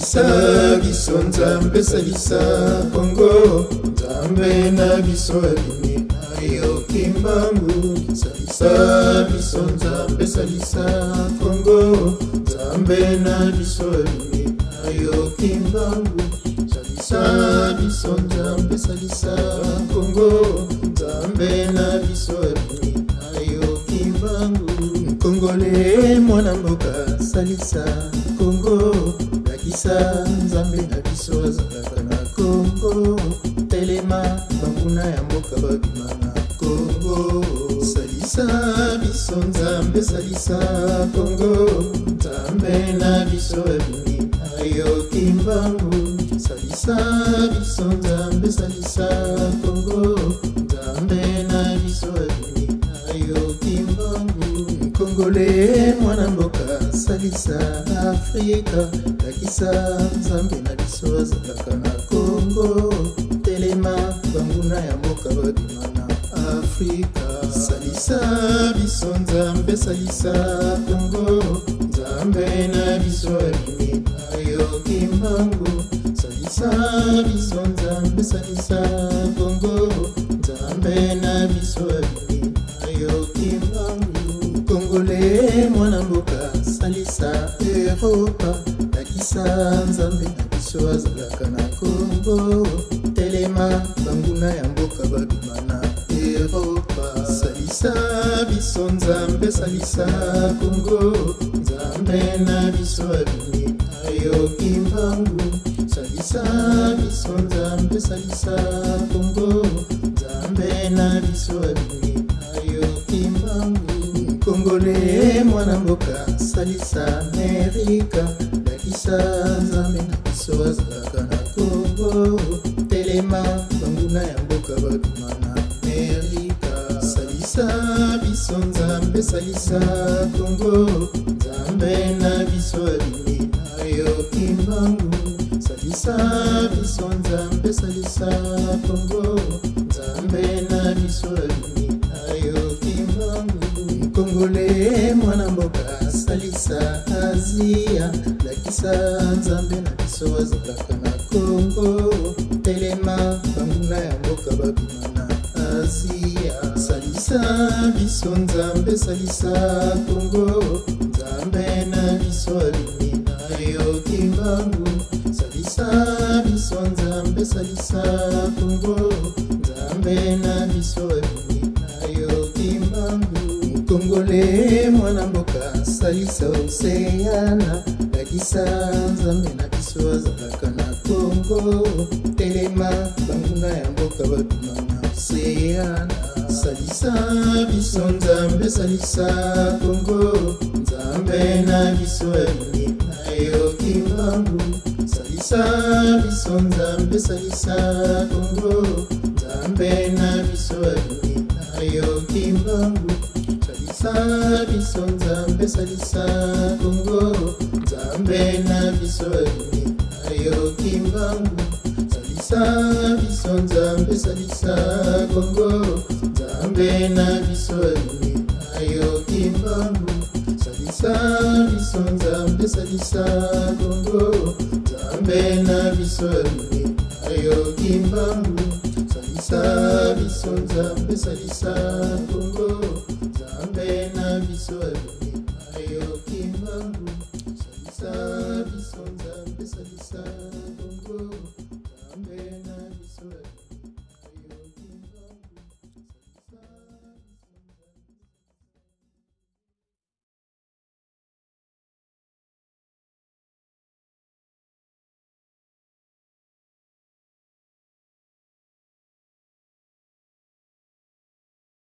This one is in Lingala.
Salisa biso Nzambe, salisa Kongo, Nzambe na biso abimi ayoki mbangu. Salisa biso Nzambe, salisa Kongo, Nzambe na biso abimi ayoki mbangu. Salisa biso Nzambe, salisa Kongo, Nzambe na biso abimi ayoki mbangu. Kongole mwana mboka, salisa Kongo, lakisa Nzambe na biso azalaka na Kongo. Telema, banguna ya mboka babima na Kongo. Salisa biso Nzambe, salisa Kongo, Nzambe na biso abimi ayoki mbangu. Salisa biso Nzambe, salisa Kongo, Nzambe na biso abimi ayoki mbangu. Kongole mwana mboka, salisa Afrika, lakisa Nzambe na biso azalaka na Kongo. Telema, banguna ya mboka babima na Afrika. Salisa biso Nzambe, salisa Kongo, Nzambe na biso abimi ayoki mbangu. Salisa biso Nzambe, salisa Kongo, Nzambe na biso abimi ayoki mbangu. Kongole mwana mboka, salisa Europa, lakisa Nzambe na biso azalaka na Kongo. Telema, banguna ya mboka babima na Europa. Salisa biso Nzambe, salisa Kongo, Nzambe na biso abimi ayoki mbangu. Salisa biso Nzambe, salisa Kongo, Nzambe na biso abimi ayoki mbangu. Kongole mwana mboka, salisa Amerika, lakisa Nzambe na biso azalaka na Kongo. Telema, banguna ya mboka babima na Amerika. Salisa biso Nzambe, salisa Kongo, Nzambe na biso abimi ayoki mbangu. Salisa biso Nzambe, salisa Kongo, Nzambe na biso abimi ayoki mbangu. Kongole mwana mboka, salisa Azia, lakisa Nzambe na biso azalaka na Kongo. Telema, banguna ya mboka babima na Azia. Salisa biso Nzambe, salisa Kongo, Nzambe na biso abimi ayoki mbangu. Salisa biso Nzambe, salisa Kongo, Nzambe na biso abimi ayoki mbangu. Kongole mwana mboka, salisa Oseana, lakisa Nzambe na biso azalaka na Kongo. Telema, banguna ya mboka babima na Oseana. Salisa biso Nzambe, salisa Kongo, Nzambe na biso abimi ayoki mbangu. Salisa biso Nzambe, salisa Kongo, Nzambe na biso abimi ayoki mbangu. Salisa biso Nzambe, salisa Kongo, Nzambe na biso abimi ayoki mbangu. Salisa biso Nzambe, salisa Kongo, Nzambe na biso abimi ayoki mbangu. Salisa biso Nzambe, salisa Kongo, Nzambe na biso abimi ayoki mbangu. Salisa biso Nzambe, salisa Kongo, Nzambe na biso abimi.